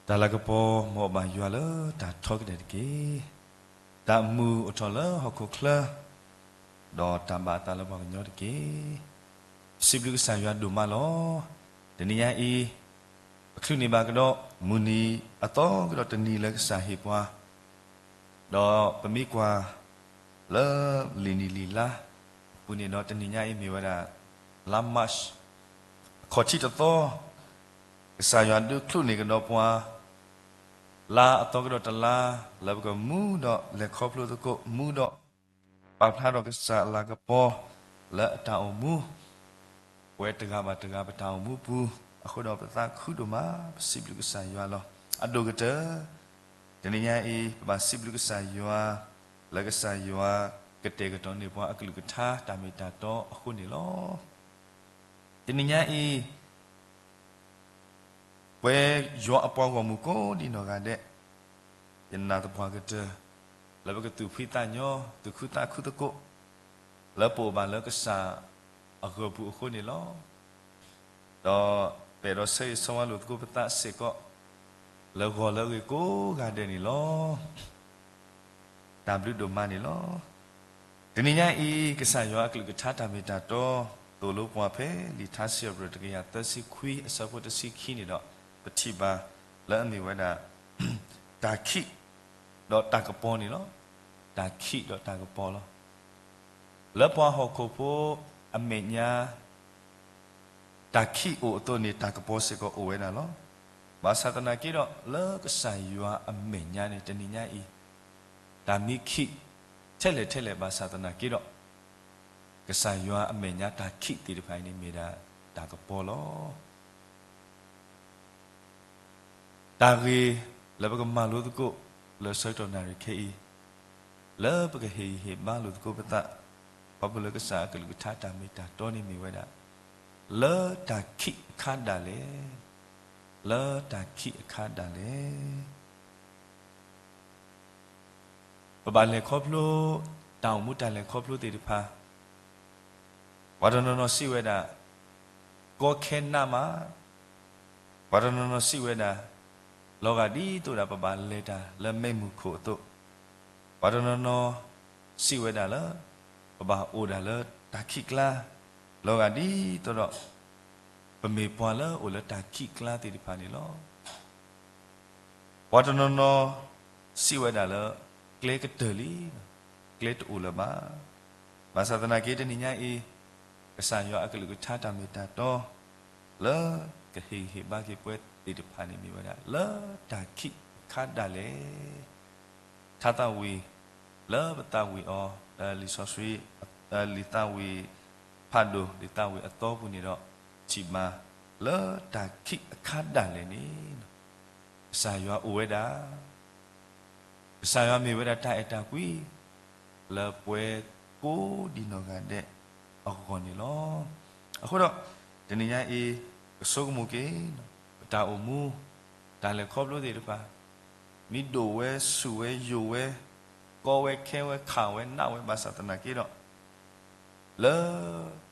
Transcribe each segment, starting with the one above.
တၢ်လၤကပီၤ မ်အဘၣ်ယွၤလၢတၢ်ထီကဒဲးတက့ၢ်. တၢ်မုာ်အိၣ်ထီၣ်လၢဟီၣ်ခိၣ်ချၢ, ဒီးတၢ်ဘၣ်အသးလၢပှၤကညီတက့ၢ်. ပစံးဘျုးကစၢ်ယွၤဒိၣ်မးလီၤ. တနံၤညါအံၤ, ပချုးန့ၢ်ဘၣ်ကဒီး မုၢ်နံၤအသီကဒီးတနံၤလၢကစၢ်ဟ့ၣ်ပှၤ, ဒီးပမ့ၢ်ကွၢ်လၢလံာ်နံၣ်လံာ်လါအပူၤန့ၣ်ဒီး တနံၤညါအံၤမ့ၢ်ဝဲဒၣ် လါ March အခီၣ်ထံးတသီ, ကစၢ်ယွၤဒုးချုးန့ၢ်ကဒီးပှၤ လါအသီကဒီးတလါ, လၢပကမူဒီးလဲၤခီဖျိသကိး မူဒီးပာ်ဖျါထီၣ်ကစၢ်အလၤကပီၤလၢအတၢ်အိၣ်မူ, ပဝဲတဂၤဘၣ်တဂၤပတၢ်အိၣ်မူပူၤ, အဃိဒီးပသးခုဒိၣ်မး ပစံးဘျုးကစၢ်ယွၤလီၤ. အဒိၣ်ကတၢၢ် တနံၤညါအံၤ ပဘၣ်စံးဘျုးကစၢ်ယွၤ လၢကစၢ်ယွၤကတဲာ်ကတီၤန့ၢ်ပှၤအကလုၢ်ကထါတၢ်မ့ၢ်တၢ်တီအဃိန့ၣ်လီၤ. တနံၤညါအံၤ ပဝဲယွၤအပှၤဂီၢ်မုၢ်ကိးဒံးနီၢ်ဂၤဒဲး, ယနာ်သပှၢ်ကတၢၢ် လၢပကသူၣ်ဖှံသးညီ သူၣ်ခုသးခုသကိး လၢပအိၣ်ဘၣ်လၢကစၢ်အဂီၢ်ပူၤအဃိန့ၣ်လီၤ. ဒီးပအဲၣ်ဒိးဆၢဂ့ၤဆၢဝါလိာ်သကိးပသးစ့ၢ်ကီး လၢဂီၤလၢအဂ့ၤကိးဂၤဒဲးန့ၣ်လီၤ. တၢ်ဘျုးဒိၣ်မးန့ၣ်လီၤ. တနံၤညါအံၤ ကစၢ်ယွၤအကလုၢ်ကထါတၢ်မ့ၢ်တၢ်တီ သိၣ်လိပှၤဖဲလံာ်ထါစံးထီၣ်ပတြၢၤတကယၤသၢဆံခွံအဆၢဖိတဆံခံန့ၣ်ဒီး ပထံၣ်ဘၣ်လၢအမ့ၢ်ဝဲဒၣ် တၢ်ခံး ဒီးတၢ်ကပီၤန့ၣ်လီၤ. တၢ်ခံးဒီးတၢ်ကပီၤလီၤ. လၢပှၤဟီၣ်ခိၣ်ဖိအမဲာ်ညါ တၢ်ခံးအိၣ်အသိးန့ၣ် တၢ်ကပီၤစ့ၢ်ကီးအိၣ်ဝဲဒၣ်လီၤ. ဘၣ်ဆၣ်သနာ်က့ဒီး လၢကစၢ်ယွၤအမဲာ်ညါန့ၣ် တနံၤညါအံၤ တၢ်မ့ၢ်ခံး ထဲလဲၣ်ထဲလဲၣ်ဘၣ်ဆၣ်သနာ်က့ဒီး ကစၢ်ယွၤအမဲာ်ညါတၢ်ခံးသ့ၣ်တဖၣ်အံၤန့ၣ် မ့ၢ်ဒၣ်တၢ်ကပီၤလီၤ. တၢ်ဂ့ၢ်လၢပကမၤလိသကိး လၢဆၢကတီၢ်နၣ်ရံၣ်ခဲအံၤ, လၢပကဟ့ၣ်ဂံၢ်ဟ့ၣ်ဘါလိာ်သကိးပသး, ခီဖျိလၢကစၢ်အကလုၢ်ကထါတၢ်မ့ၢ်တၢ်တီန့ၣ်မ့ၢ်ဝဲဒၣ်, လၢတၢ်ခံးအခါဒၣ်လဲာ်, လၢတၢ်ခံးအခါဒၣ်လဲာ် ပဘၣ်လဲၤခီဖျိ တၢ်အိၣ်မူတၢ်လဲၤခီဖျိသ့ၣ်တဖၣ်, ပှၤတနီၤနီၤစံးဝဲဒၣ် ကီခဲနးမး, ပှၤတနီၤနီၤစံးဝဲဒၣ် လီၤဂာ်ဒ်သိးဒီးပဘၣ်လဲၤတၢ်လၢမ့ၢ်မုၢ်ခိၣ်အသိး, ပှၤတနီၤနီၤစံးဝဲဒၣ်လၢ ပဘၣ်အိၣ်ဒၣ်လၢတၢ်ခံးကျါ, လီၤဂာ်ဒ်သိးဒီး ပမ့ၢ်ပှၤလၢအိၣ်လၢတၢ်ခံးကျါသ့ၣ်တဖၣ်န့ၣ်လီၤ. ပှၤတနီၤနီၤစံးဝဲဒၣ်လၢ ကျဲကတၢၢ်လံ, ကျဲတအိၣ်လၢၤဘၣ်. ဘၣ်ဆၣ်သနာ်က့တနံၤညါအံၤ, ကစၢ်ယွၤအကလုၢ်ကထါတၢ်မ့ၢ်တၢ်တီ လၢကဟ့ၣ်ဂံၢ်ဟ့ၣ်ဘါက့ၤပဝဲသ့ၣ်တဖၣ်န့ၣ်မ့ၢ်ဝဲဒၣ် လၢတၢ်ခံးအခါဒၣ်လဲာ် ထါသးဝံၣ် လၢပသးဝံၣ်အီၤ လံာ်စီဆှံ လံာ်သးဝံၣ်ဖးဒိၣ် လံာ်သးဝံၣ်အသီပူၤန့ၣ်ဒီး ထံၣ်ဘၣ်လၢတၢ်ခံးအခါဒၣ်လဲာ်န့ၣ် ကစၢ်ယွၤအိၣ်ဝဲဒၣ် ကစၢ်ယွၤမ့ၢ်ဝဲဒၣ်တၢ်အဲၣ်တၢ်ကွံ လၢပဝဲကိးဒံးနီၢ်ဂၤဒဲးအဂီၢ်န့ၣ်လီၤ. အဃိဒီး တနံၤညါအံၤ ကဆိကမိၣ်က့ၤ ပတၢ်အိၣ်မူ တၢ်လဲၤခီဖျိသ့ၣ်တဖၣ် မ့ၢ်ဒိၣ်ဝဲဆူၣ်ဝဲယိာ်ဝဲ ကီဝဲခဲဝဲခးဝဲနးဝဲဘၣ်ဆၣ်သနာ်က့ဒီး လၢ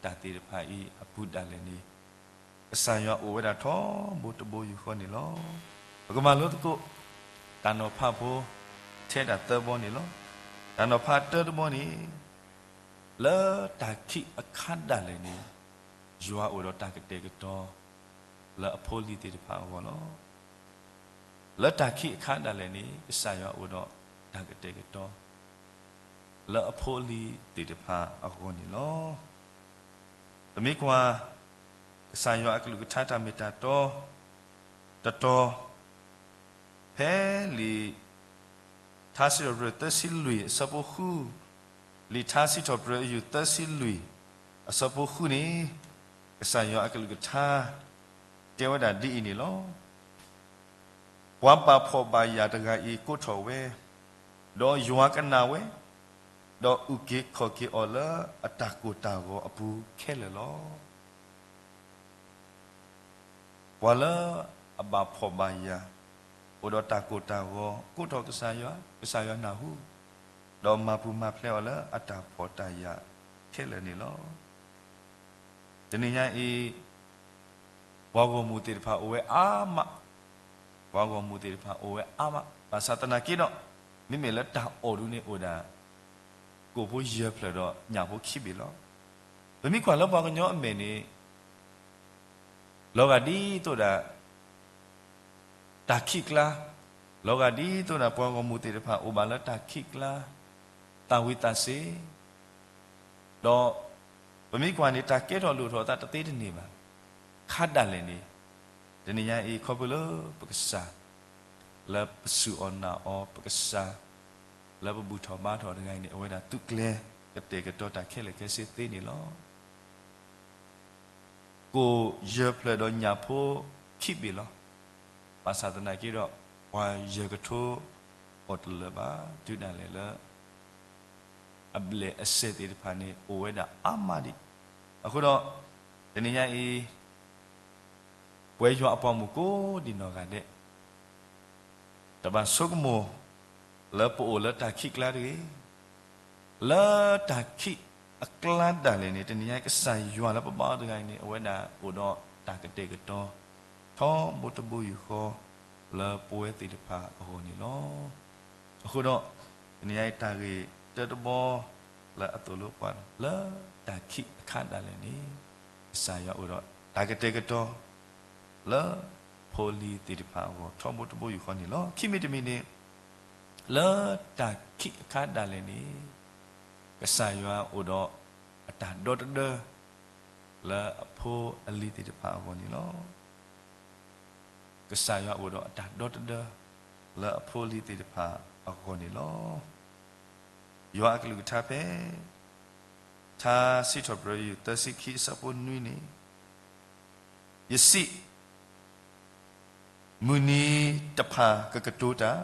တၢ်သ့ၣ်တဖၣ်အံၤအပူၤဒၣ်လဲာ်န့ၣ် ကစၢ်ယွၤအိၣ်ဝဲဒၣ်ထီဘိတဘိယူၢ်ဃီန့ၣ်လီၤ. ပကမၤလိသကိး တၢ်နီၤဖးဖိ ထဲဒၣ်သၢဘီန့ၣ်လီၤ. တၢ်နီၤဖးတၢတဘီန့ၣ် လၢတၢ်ခံးအခါဒၣ်လဲာ်န့ၣ် ယွၤအိၣ်ဒီးတၢ်ကတဲာ်ကတီၤ လၢအဖိအလံၤသ့ၣ်တဖၣ်အဂီၢ်လီၤ. လၢတၢ်ခံးအခါဒၣ်လဲာ်န့ၣ် ကစၢ်ယွၤအိၣ်ဒီးတၢ်ကတဲာ်ကတီၤ လၢအဖိအလံၤသ့ၣ်တဖၣ်အဂီၢ်န့ၣ်လီၤ. ပမ့ၢ်ကွၢ် ကစၢ်ယွၤအကလုၢ်ကထါတၢ်မ့ၢ်တၢ်တီ တတီၤ ဖဲလံာ် ထါစံးထီၣ်ပတြၢၤသၢဆံလွံၢ်အဆၢဖိဃု, လံာ်ထါစံးထီၣ်ပတြၢၤအယုၢ်သၢဆံလွံၢ်အဆၢဖိဃုန့ၣ် ကစၢ်ယွၤအကလုၢ်ကထါ တဲဝဲဒၣ်ဒ်အံၤန့ၣ်လီၤ. ပှၤဘၣ်ဖှီၣ်ဘၣ်ယာ်တဂၤအံၤကိးထီၣ်ဝဲ, ဒီးယွၤကနၣ်ဝဲ, ဒီးအုၣ်က့ၤခီၣ်က့ၤအီၤလၢအတၢ်ကိၢ်တၢ်ဂီၤအပူၤခဲလၢာ်လီၤ. ပှၤလၢအဘၣ်ဖှီၣ်ဘၣ်ယာ် အိၣ်ဒီးတၢ်ကိၢ်တၢ်ဂီၤ ကိးထီၣ်ကစၢ်ယွၤ, ကစၢ်ယွၤနၢ်ဟူ, ဒီးမၤပူၤမၤဖျဲးအီၤလၢအတၢ်ဖှီၣ်တၢ်ယာ်ခဲလၢာ်န့ၣ်လီၤ. တနံၤညါအံၤ ပှၤဂီၢ်မုၢ်သ့ၣ်တဖၣ်အိၣ်ဝဲအါမး ပှၤဂီၢ်မုၢ်သ့ၣ်တဖၣ်အိၣ်ဝဲအါမး, ဘၣ်ဆၣ်သနာ်က့ဒီး မ့မ့ၢ်လၢတၢ်အိၣ်ဒုန့ၣ်အိၣ်ဒၣ် ကိၣ်ဖိယဲၢ်ဖျၢၣ်ဒီးညၣ်ဖိခံဘ့ၣ်လီၤ. ပမ့ၢ်ကွၢ်လၢပှၤကညီအမဲာ်န့ၣ် လီၤဂာ်ဒ်သိးဒၣ် တၢ်ခံးကျါ, လီၤဂာ်ဒ်သိးဒၣ်ပှၤဂီၢ်မုၢ်သ့ၣ်တဖၣ်အိၣ်ဘၣ်လၢတၢ်ခံးကျါ, သၣ်ဝံၤသးစ့ၤ, ဒီးပမ့ၢ်ကွၢ်န့ၣ် တၢ်ကဲထီၣ်လိၣ်ထီၣ်အသးတသ့တန့ၢ်ဘၣ်. ခါဒၣ်လဲာ်န့ၣ် တနံၤညါအံၤ ခီဖျိလၢပကစၢ် လၢပစူၢ်အီၤနာ်အီၤ ပကစၢ် လၢပဘူၣ်ထီၣ်ဘါထီၣ်တဂၤအံၤန့ၣ် အဝဲဒၣ်သုးကျဲၤကတဲာ်ကတီၤတၢ်ခဲလၢာ်ခဲဆ့သ့န့ၣ်လီၤ. ကိၣ်ယဲၢ်ဖျၢၣ်ဒီးညၣ်ဖိခံဘ့ၣ်လီၤ. ဘၣ်ဆၣ်သနာ်က့ဒီး ပှၤယဲၢ်ကထိအီၣ်တလၢာ်ဘၣ်, တုၤဒၣ်လဲာ်လၢ အဘျဲၣ်အစဲးသ့ၣ်တဖၣ်န့ၣ် အိၣ်ဝဲဒၣ်အါမးဒံး. အဃိဒီး တနံၤညါအံၤ ပဝဲယွၤအပှၤမုၣ်ကိးဒံးနီၢ်ဂၤဒဲး တဘၣ်ဆိကမိၣ်လၢပအိၣ်လၢတၢ်ခံးကျါတဂ့ၤ. လၢတၢ်ခံးအကျါဒၣ်လဲာ်န့ၣ် တနံၤညါအံၤကစၢ်ယွၤလၢပဘါအီၤတဂၤအံၤန့ၣ် အဝဲဒၣ်အိၣ်ဒီးတၢ်ကတဲာ်ကတီၤ ထီဘိတဘိယူၢ်ဃီ လၢပဝဲသ့ၣ်တဖၣ်အဂီၢ်န့ၣ်လီၤ. အဃိဒီး တနံၤညါအံၤ တၢ်ဂ့ၢ်တၢတဘီလၢအသိၣ်လိပှၤ လၢတၢ်ခံးအခါဒၣ်လဲာ်န့ၣ် ကစၢ်ယွၤအိၣ်ဒီးတၢ်ကတဲာ်ကတီၤ လၢဖိလံၤသ့ၣ်တဖၣ်အဂီၢ် ထီဘိတဘိယူၢ်ဃီန့ၣ်လီၤ. ခံမံၤတမံၤန့ၣ် လၢတၢ်ခံးအခါဒၣ်လဲာ်န့ၣ် ကစၢ်ယွၤအိၣ်ဒီးအတၢ်ဒီတဒၢ လၢအဖိအလံၤသ့ၣ်တဖၣ်အဂီၢ်န့ၣ်လီၤ. ကစၢ်ယွၤအိၣ်ဒီးအတၢ်ဒီတဒၢ လၢအဖိအလံၤသ့ၣ်တဖၣ်အဂီၢ်န့ၣ်လီၤ. ယွၤအကလုၢ်ကထါဖဲ ထါစံးထီၣ်ပတြၢၤယုၢ် သၢဆံခံအဆၢဖိနွံန့ၣ်, ယစံး, မုၢ်နံၤတဖၣ်ကကတိၤတၢ်,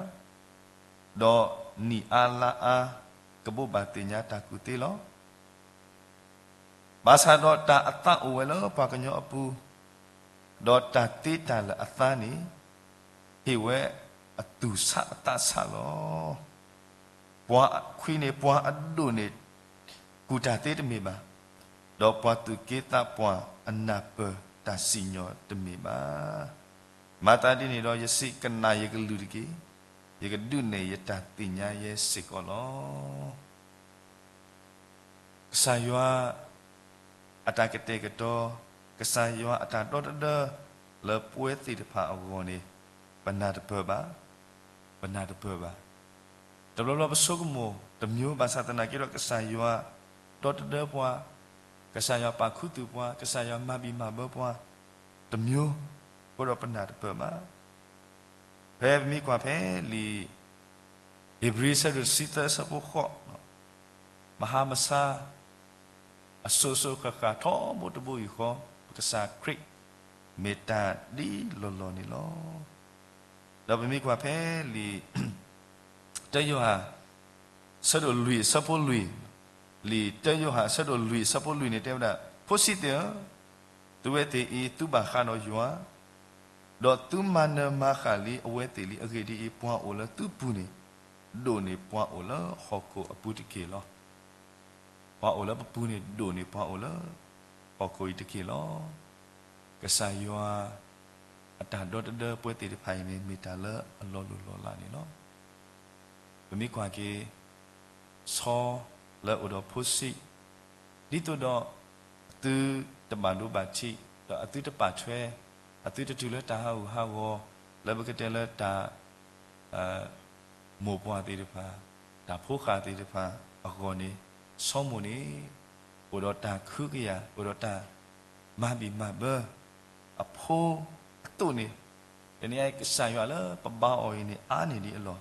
ဒီးနံၣ်အါလါအါကဘိးဘၣ်သ့ၣ်ညါတၢ်ကူၣ်သ့လီၤ. ဘၣ်ဆၣ်ဒီးတၢ်အသးအိၣ်ဝဲလၢပှၤကညီအပူၤ, ဒီးတၢ်သ့တၢ်လၢာ်အသါန့ၣ် ဟ့ၣ်ဝဲအသူၣ်ဆးအသးဆးလီၤ. ပှၤခွံန့ၣ် ပှၤအဒိၣ်န့ၣ် ကူၣ်တၢ်သ့တမ့ၢ်ဘၣ်, ဒီးပှၤသူၣ်က့သးပှၢ်အနၢ်ပၢၢ်တၢ်စံၣ်ညီၣ်တမ့ၢ်ဘၣ်. မၤသးဒ်န့ၣ်ဒီး ယစံး, ကနၣ်ယကလုၢ်တက့ၢ်. ယကဒုးနဲၣ်ယတၢ်သ့ၣ်ညါယဲစ့ၢ်ကီးလီၤ. ကစၢ်ယွၤအတၢ်ကတဲာ်ကတီၤ, ကစၢ်ယွၤအတၢ်ဒီတဒၢ လၢပဝဲသ့ၣ်တဖၣ်အဂီၢ်န့ၣ် ပနၢ်တပၢၢ်ဘၣ်, ပနၢ်တပၢၢ်ဘၣ်. တဘျီဘျီပဆိကမိၣ်တမျိုးဘၣ်ဆၣ်သနာ်က့ဒီး ကစၢ်ယွၤဒီတဒၢပှၤ, ကစၢ်ယွၤပာ်ခူသူၣ်ပှၤ, ကစၢ်ယွၤမၤဘံၣ်မၤဘၢပှၤတမျိုး, အဃိဒီးပနၢ်တပၢၢ်ဘၣ်. ဖဲပမ့ၢ်ကွၢ်ဖဲလံာ် ဧ့ၤဘြံၤ အဆၢဒိၣ်တဆံသၢ အဆၢဖိဃိး, မဟါမဆါ အစိၤစိၤဃၣ်ဃၣ်ထီဘိတဘိယူၢ်ဃီ ပကစၢ်ခရံာ် မ့ၢ်တၢ်ဒ်လီၢ်လီၢ်န့ၣ်လီၤ. ဒီးပမ့ၢ်ကွၢ်ဖဲလံာ် တၢယိၤဟၣ် အဆၢဒိၣ်လွံၢ် အဆၢဖိလွံၢ်, လံာ်တၢယိၤဟၣ် အဆၢဒိၣ်လွံၢ် အဆၢဖိလွံၢ်န့ၣ် တဲဝဲဒၣ်, ဖိဆံးသ့ၣ်ဧၢ, သုဝဲသ့ၣ်အံၤ သုဘၣ်ဃးဒီးယွၤ, ဒီးသုမၤနၢၤမၤဃၣ်လံအဝဲသ့ၣ်လံ. အဂ့ၢ်ဒ်အံၤ, ပှၤအိၣ်လၢသုပူၤန့ၣ် ဒိၣ်န့ၢ်ပှၤအိၣ်လၢဟီၣ်ခိၣ်အပူၤတက့ၢ်လီၤ. ပှၤအိၣ်လၢပပူၤန့ၣ် ဒိၣ်န့ၢ်ပှၤအိၣ်လၢဟီၣ်ခိၣ်အံၤတက့ၢ်လီၤ. ကစၢ်ယွၤအတၢ်ဒီတဒၢပဝဲသ့ၣ်တဖၣ်အံၤန့ၣ် မ့ၢ်တၢ်လၢအလီၤလိၢ်လီၤလးန့ၣ်လီၤ. ပမ့ၢ်ကွၢ်က့ၤ ဆီလၢအိၣ်ဒီးဖိဆံး, ဒ်သိးဒီး အသုတဘၣ်ဒိဘၣ်ထံး, ဒီးအသုတပာ်ထွဲ, အသုတတုၤလၢတၢ်ဟးဂူာ်ဟးဂီၤ လၢပကတဲလၢတၢ် မိၢ်ပှၢ်သ့ၣ်တဖၣ်, တၢ်ဖိဃာ်သ့ၣ်တဖၣ်အဂီၢ်န့ၣ်, ဆီမိၢ်န့ၣ် အိၣ်ဒီးတၢ်ကဟုကယာ်, အိၣ်ဒီးတၢ်မၤဘံၣ်မၤဘၢအဖိအသိးန့ၣ်, တနံၤအံၤကစၢ်ယွၤလၢပဘါအီၤအံၤန့ၣ် အါန့ၢ်ဒံးအလီၢ်,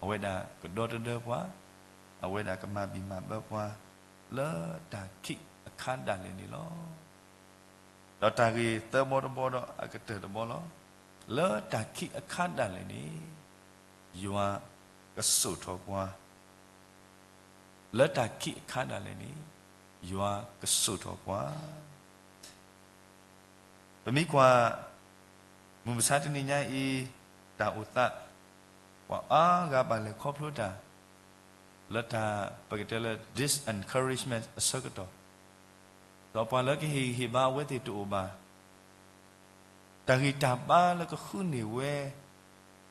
အဝဲဒၣ်ကဒီတဒၢပှၤ, အဝဲဒၣ်ကမၤဘံၣ်မၤဘၢပှၤ လၢတၢ်ခံးအခါဒၣ်လဲာ်န့ၣ်လီၤ. ဒီးတၢ်ဂ့ၢ်သၢဘီတဘီဒီးအကတၢၢ်တဘီလီၤ. လၢတၢ်ခံးအခါဒၣ်လဲာ်န့ၣ် ယွၤကစိာ်ထီၣ်ပှၤ, လၢတၢ်ခံးအခါဒၣ်လဲာ်န့ၣ် ယွၤကစိာ်ထီၣ်ပှၤ. ပမ့ၢ်ကွၢ် မုၢ်မဆါတနံၤညါအံၤ တၢ်အိၣ်သး ပှၤအါဂၤဘၣ်လဲၤခီဖျိတၢ် လၢတၢ်ပကတဲလၢ discouragement အဆၢကတီၢ်, ဒီးပှၤလၢကဟ့ၣ်ဂံၢ်ဟ့ၣ်ဘါအဝဲသ့ၣ်တအိၣ်ဘၣ်. တၢ်ဂံၢ်တၢ်ဘါလၢကဃုန့ၢ်ဝဲ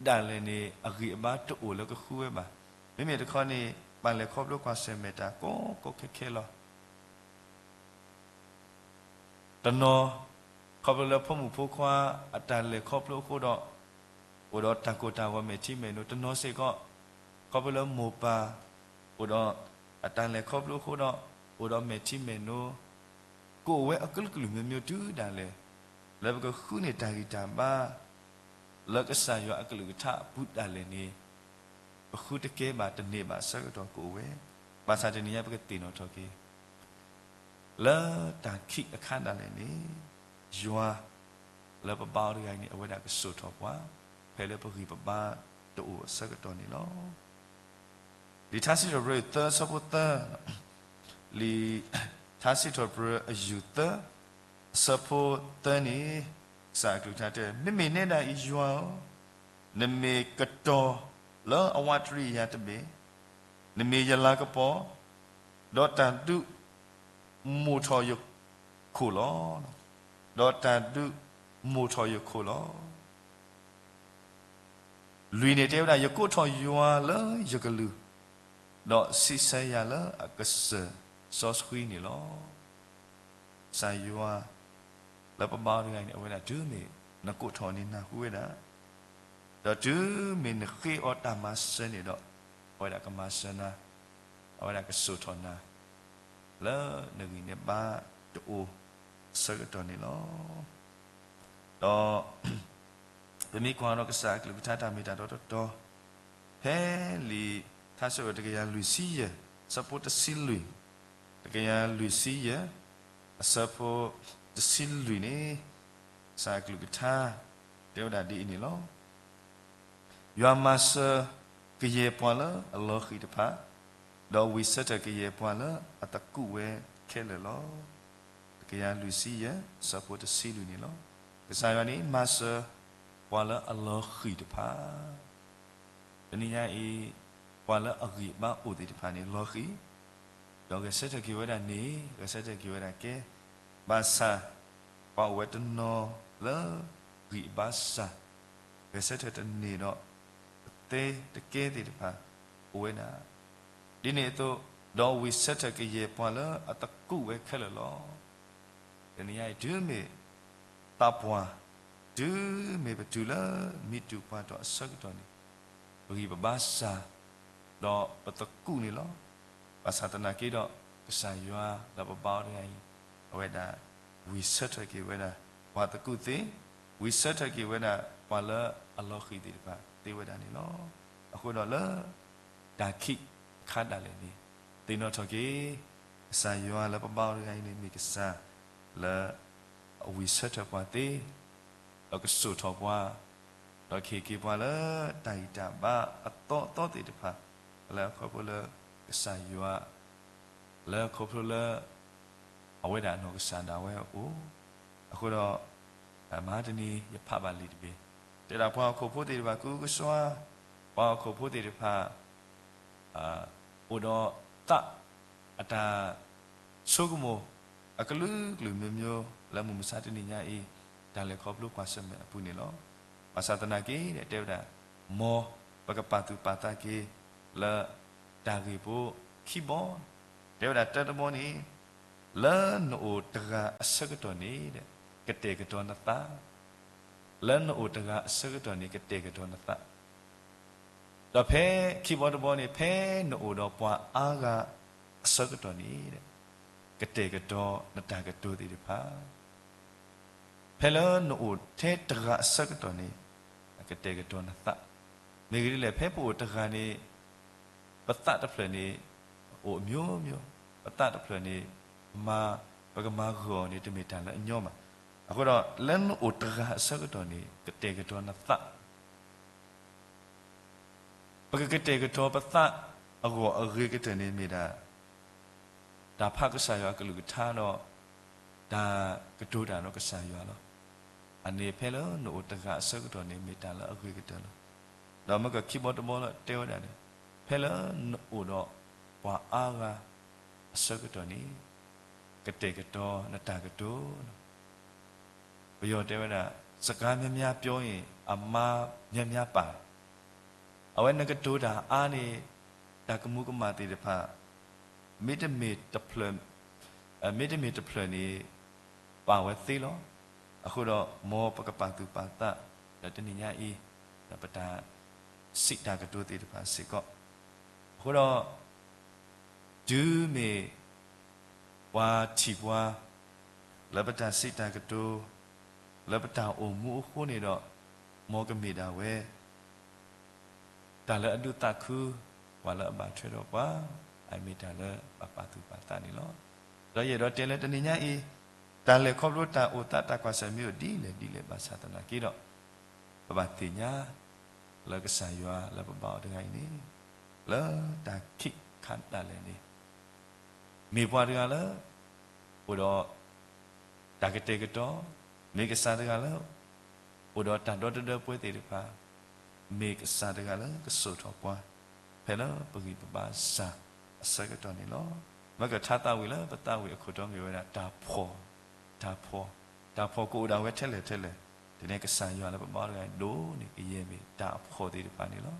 ဒၣ်လဲာ်န့ၣ် အဂံၢ်အဘါတအိၣ်လၢကဃုဝဲဘၣ်. မ့မ့ၢ်တခီန့ၣ် ပှၤလဲၤခီဖျိကွၢ်ဆၢၣ်မဲာ်တၢ်ကိးကိးခဲခဲလီၤ. တနီၤ ခီဖျိလၢဖိမုၣ်ဖိခွါအတၢ်လဲၤခီဖျိအဃိဒီး အိၣ်ဒီးတၢ်ကိၢ်တၢ်ဂီၤမဲာ်ထံမဲာ်နိ, တနီၤစ့ၢ်ကီး ခီဖျိလၢမိၢ်ပၢ် အိၣ်ဒီးအတၢ်လဲၤခီဖျိအဃိဒီး အိၣ်ဒီးမဲာ်ထံမဲာ်နိ, ကအိၣ်ဝဲအကလုာ်ကလုာ်မျိုးမျိုးတုၤဒၣ်လဲာ် လၢပကဃုန့ၢ်တၢ်ဂံၢ်တၢ်ဘါ လၢကစၢ်ယွၤအကလုၢ်ကထါအပူၤဒၣ်လဲာ်န့ၣ် ပဃုတကဲဘၣ်တန့ၢ်ဘၣ်အဆၢကတီၢ်ကအိၣ်ဝဲ, ဘၣ်ဆၣ်တနံၤညါပကသ့ၣ်နီၣ်ထီၣ်က့ၤ လၢတၢ်ခံးအခါဒၣ်လဲာ်န့ၣ် ယွၤလၢပဘါအီၤတဂၤအံၤန့ၣ် အဝဲဒၣ်ကစိာ်ထီၣ်ပှၤ ဖဲလၢပဂံၢ်ပဘါတအိၣ်အဆၢကတီၢ်န့ၣ်လီၤ. လံာ်ထါစံးထီၣ်ပတြၢၤအယုၢ်သၢဆၢဖိသၢ, လံာ်ထါစံးထီၣ်ပတြၢၤအယုၢ်သၢ အဆၢဖိသၢန့ၣ် ကစၢ်အကလုၢ်ကထါတဲ, မ့မ့ၢ်နဲဒၣ်အံၤယွၤဧၢ, နမ့ၢ်ကတီၤလၢအဝးတရံးယၤတဘ့ၣ်, နမ့ၢ်ယလၤကပီၤ, ဒီးတၢ်ဒုးမိၢ်ထီၣ်ယခိၣ်လီၤ. ဒီးတၢ်ဒုးမိၢ်ထီၣ်ယခိၣ်လီၤ. လွံၢ်န့ၣ်တဲဝဲဒၣ်, ယကိးထီၣ်ယွၤလၢယကလုၢ်, ဒီးစံးဆၢယၤလၢအကစၢၢ်စီဆှံန့ၣ်လီၤ. ကစၢ်ယွၤလၢပဘါအီၤတဂၤအံၤန့ၣ် အဝဲဒၣ်တုၤမ့ၢ်နကိးထီၣ်န့ၣ်နၢ်ဟူဝဲဒၣ်, ဒီးတုၤမ့ၢ်နဃ့အီၤတၢ်မၤစၢၤန့ၣ်ဒီး အဝဲဒၣ်ကမၤစၢၤနၤ, အဝဲဒၣ်ကစိာ်ထီၣ်နၤ လၢနဂံၢ်နဘါတအိၣ်အဆၢကတီၢ်န့ၣ်လီၤ. ဒီး ပမ့ၢ်ကွၢ်ဒီးကစၢ်အကလုၢ်ကထါတၢ်မ့ၢ်တၢ်တီတီတီ, ဖဲလံာ်ထါစံးထီၣ်ပတြၢၤတကယၤလွံၢ်ဆံယဲၢ် အဆၢဖိတဆံလွံၢ်, တကယၤလွံၢ်ဆံယဲၢ် အဆၢဖိတဆံလွံၢ်န့ၣ် ကစၢ်အကလုၢ်ကထါ တဲဝဲဒၣ်ဒ်အံၤန့ၣ်လီၤ. ယွၤမၤစၢၤကယဲၢ်ပှၤလၢအလီၤဃံၤတဖၣ်, ဒီးဝံၢ်ဆၢထၢၣ်ကယဲၢ်ပှၤလၢအသကူးဝဲခဲလၢာ်လီၤ. တကယၤလွံၢ်ဆံယဲၢ် အဆၢဖိတဆံလွံၢ်န့ၣ်လီၤ. ကစၢ်ယွၤန့ၣ်မၤစၢၤပှၤလၢအလီၤဃံၤတဖၣ် တနံၤညါအံၤ ပှၤလၢအဂံၢ်အဘါအိၣ်သ့ၣ်တဖၣ်န့ၣ် လီၤဃံၤ, ဒီးဂဲၤဆၢထၢၣ်က့ၤဝဲဒၣ်န့ၣ် ဂဲၤဆၢထၢၣ်က့ၤဝဲဒၣ်ကဲ, ဘၣ်ဆၣ် ပှၤအိၣ်ဝဲတနီၤလၢဂံၢ်အဘါစၢ်, ဂဲၤဆၢထၢၣ်တန့ၢ်ဒီး တသ့တကဲသ့ၣ်တဖၣ်အိၣ်ဝဲဒၣ်, ဒ်န့ၣ်အသိး ဒီးဝံၢ်ဆၢထၢၣ်ကယဲၢ်ပှၤလၢအသကူးဝဲခဲလၢာ်လီၤ. တနံၤညါအံၤ တုၤမ့ၢ်သးပှၢ်, တုၤမ့ၢ်ပတုၤလၢမံတူၢ်ပှၢ်ထီၣ်အဆၢကတီၢ်န့ၣ် ပဂံၢ်ပဘါစၢ်, ဒီးပသကူးန့ၣ်လီၤ. ဘၣ်ဆၣ်သနာ်က့ဒီး ကစၢ်ယွၤလၢပဘါအီၤတဂၤအံၤ အဝဲဒၣ် ဝံၢ်ဆၢထၢၣ်က့ၤဝဲဒၣ် ပှၤသကူးသ့, ဝံၢ်ဆၢထၢၣ်က့ၤဝဲဒၣ်ပှၤလၢအလီၤဃံၤသ့ၣ်တဖၣ်သ့ဝဲဒၣ်န့ၣ်လီၤ. အဃိဒီးလၢ တၢ်ခံးအခါဒၣ်လဲာ်န့ၣ် သ့ၣ်နီၣ်ထီၣ်က့ၤ ကစၢ်ယွၤလၢပဘါအီၤတဂၤအံၤန့ၣ် မ့ၢ်ကစၢ်လၢ အဝံၢ်ဆၢထၢၣ်ပှၤသ့, ဒီးကစိာ်ထီၣ်ပှၤ, ဒီးကဟ့ၣ်က့ၤပှၤလၢတၢ်ဂံၢ်တၢ်ဘါအသီအသီသ့ၣ်တဖၣ်, လၢအခီဖျိလၢကစၢ်ယွၤ လၢခီဖျိလၢ အဝဲဒၣ်အနီၢ်ကစၢ်ဒၣ်ဝဲအအိၣ်, အဃိဒီး မဟါတနံၤယဖးဘၣ်လံာ်တဘ့ၣ်, တဲဒၣ်ပှၤဟီၣ်ခိၣ်ဖိသ့ၣ်တဖၣ် ကူကစွါ, ပှၤဟီၣ်ခိၣ်ဖိသ့ၣ်တဖၣ် အိၣ်ဒီးသး အတၢ်ဆိကမိၣ် အကလုာ်ကလုာ်မျိုးမျိုး လၢမုၢ်မဆါတနံၤညါအံၤ တၢ်လဲၤခီဖျိကွၢ်ဆၢၣ်မဲာ်အပူၤန့ၣ်လီၤ. ဘၣ်ဆၣ်သနာ်က့ တဲဝဲဒၣ် မ်ပကပာ်သူၣ်ပာ်သးက့ၤ လၢတၢ်ဂ့ၢ်ဖိခံဘီ, တဲဝဲဒၣ်တၢတဘီန့ၣ် လၢနအိၣ်တဂၤအဆၢကတီၢ်န့ၣ် ကတဲာ်ကတီၤနသး, လၢနအိၣ်တဂၤအဆၢကတီၢ်န့ၣ် ကတဲာ်ကတီၤနသး ဒီးဖဲခံဘီတဘီန့ၣ် ဖဲနအိၣ်ဒီးပှၤအါဂၤအဆၢကတီၢ်န့ၣ် ကတဲာ်ကတီၤနတၢ်ကတိၤသ့ၣ်တဖၣ်, ဖဲလၢနအိၣ်ထဲတဂၤအဆၢကတီၢ်န့ၣ် ကတဲာ်ကတီၤနသး, မ့ၢ်ဂ့ၤဒ်လဲၣ် ဖဲပအိၣ်တဂၤန့ၣ် ပသးတဖျၢၣ်န့ၣ် အိၣ်အမျိုးမျိုး, ပသးတဖျၢၣ်န့ၣ် မၤ ပကမၤဂၢၢ်အီၤန့ၣ် တမ့ၢ်တၢ်လၢအညီဘၣ်. အဃိဒီး လၢနအိၣ်တဂၤအဆၢကတီၢ်န့ၣ် ကတဲာ်ကတီၤနသး ပကကတဲာ်ကတီၤပသးအဂီၢ်အဂ့ၤကတၢၢ်န့ၣ်မ့ၢ်ဒၣ် တၢ်ဖးကစၢ်ယွၤအကလုၢ်ကထါဒီး တၢ်ကတိၤတၢ်ဒီးကစၢ်ယွၤလီၤ. အန့ၣ်ဖဲလၢနအိၣ်တဂၤအဆၢကတီၢ်န့ၣ် မ့ၢ်တၢ်လၢအဂ့ၤကတၢၢ်လီၤ. ဒီးမ့ၢ်ကခံဘီတဘီလၢတဲဝဲဒၣ်န့ၣ် ဖဲလၢနအိၣ်ဒီးပှၤအါဂၤအဆၢကတီၢ်န့ၣ် ကတဲာ်ကတီၤနတၢ်ကတိၤလီၤ. ပယီၤတဲဝဲဒၣ် စကားများများပြောရင် အမှားများများပါတယ်. အဝဲနကတိၤတၢ်အါန့ၣ် တၢ်ကမူၤကမၣ်သ့ၣ်တဖၣ် မ့တမ့ၢ်တဖျၢၣ်, မ့တမ့ၢ်တဖျၢၣ်န့ၣ် ပာ်ဝဲသ့လီၤ. အဃိဒီး မ်ပကပာ်သူၣ်ပာ်သး ဒီးတနံၤညါအံၤ ဒီးပတၢ်စံးတၢ်ကတိၤသ့ၣ်တဖၣ်စ့ၢ်ကီး, အဃိဒီး တုၤမ့ၢ်ပှၤထံၣ်ပှၤ လၢပတၢ်စံးတၢ်ကတိၤ လၢပတၢ်အိၣ်မူအဃိန့ၣ်ဒီး မ်ကမ့ၢ်ဒၣ်ဝဲ တၢ်လၢအဒုးသးခု ပှၤလၢအဘၣ်ထွဲဒီးပှၤ, အမ့ၢ်တၢ်လၢပပာ်သူၣ်ပာ်သးန့ၣ်လီၤ. ဒီးယအဲၣ်ဒိးတဲလၢတနံၤညါအံၤ တၢ်လဲၤခီဖျိတၢ်အိၣ်သးတၢ်ကွၢ်ဆၢၣ်မဲာ်အိၣ်ဒ်လဲၣ်ဒ်လဲၣ်ဘၣ်ဆၣ်သနာ်က့ဒီး ပဘၣ်သ့ၣ်ညါ လၢကစၢ်ယွၤလၢပဘါအီၤတဂၤအံၤန့ၣ် လၢတၢ်ခံးခါဒၣ်လဲာ်န့ၣ် မ့ၢ်ပှၤတဂၤလၢ အိၣ်ဒီး တၢ်ကတဲာ်ကတီၤ, မ့ၢ်ကစၢ်တဂၤလၢ အိၣ်ဒီးတၢ်ဒီတဒၢပှဲၤသ့ၣ်တဖၣ်, မ့ၢ်ကစၢ်တဂၤလၢကစိာ်ထီၣ်ပှၤ ဖဲလၢပဂံၢ်ပဘါစၢ်အဆၢကတီၢ်န့ၣ်လီၤ. မ့ၢ်ကထါသးဝံၣ်လၢပသးဝံၣ်အခိၣ်တီမ့ၢ်ဝဲဒၣ်တၢ်ဖှီၣ်, တၢ်ဖှီၣ်, တၢ်ဖှီၣ်ကအိၣ်ဒၣ်ဝဲထဲလဲၣ်ထဲလဲၣ်, တနံၤကစၢ်ယွၤလၢပဘါတဂၤအံၤဒိၣ်န့ၢ်ကယဲၢ်မ့ၢ်တၢ်အဖှီၣ်သ့ၣ်တဖၣ်န့ၣ်လီၤ.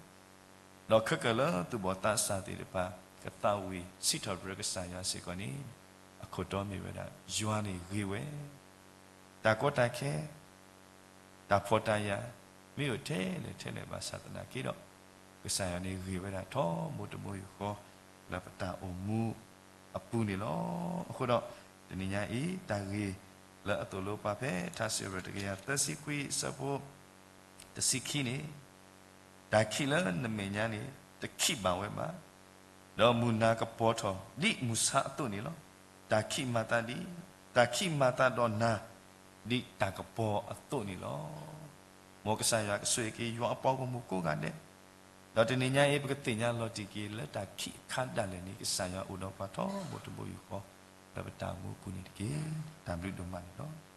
ဒီးခဲကၢၣ်လၢသူၣ်ဘီၣ်သးစၢ်သ့ၣ်တဖၣ် ကသးဝံၣ်စံးထီၣ်ပတြၢၤကစၢ်ယွၤစ့ၢ်ကီးန့ၣ် အခိၣ်တီမ့ၢ်ဝဲဒၣ် ယွၤန့ၣ်ဂ့ၤဝဲ, တၢ်ကီတၢ်ခဲ တၢ်ဖှီၣ်တၢ်ယာ် မ့ၢ်အိၣ်ထဲလဲၣ်ထဲလဲၣ်ဘၣ်ဆၣ်သနာ်က့ဒီး ကစၢ်ယွၤန့ၣ်ဂ့ၤဝဲဒၣ်ထီဘိတဘိယူၢ်ဃီ လၢပတၢ်အိၣ်မူအပူၤန့ၣ်လီၤ. အဃိဒီး တနံၤညါအံၤ တၢ်ဂ့ၢ်လၢအသိၣ်လိပှၤဖဲထါစံးပတြၢၤတကယၤသၢဆံခွံအဆၢဖိ တဆံခံန့ၣ် တၢ်ခံးလၢနမဲာ်ညါန့ၣ် တခံးဘၣ်ဝဲဘၣ်, ဒီးမုၢ်နၤကပီၤထီၣ်ဒ်မုၢ်ဆါအသိးန့ၣ်လီၤ. တၢ်ခံးမၤသးဒ်, တၢ်ခံးမၤသးဒီးနၤ ဒ်တၢ်ကပီၤအသိးန့ၣ်လီၤ. မ်ကစၢ်ယွၤကဆိၣ်ဂ့ၤက့ၤယွၤအပှၤဂီၢ်မုၢ်ကိးဂၤဒဲး, ဒီးတနံၤညါအံၤ ပကသ့ၣ်ညါလီၤတံၢ်က့ၤလၢတၢ်ခံးအခါဒၣ်လဲာ်န့ၣ် ကစၢ်ယွၤအိၣ်ဒီးပှၤထီဘိတဘိယူၢ်ဃီ လၢပတၢ်အိၣ်မူအပူၤန့ၣ်တက့ၢ်. တၢ်ဘျုးဒိၣ်မးန့ၣ်လီၤ.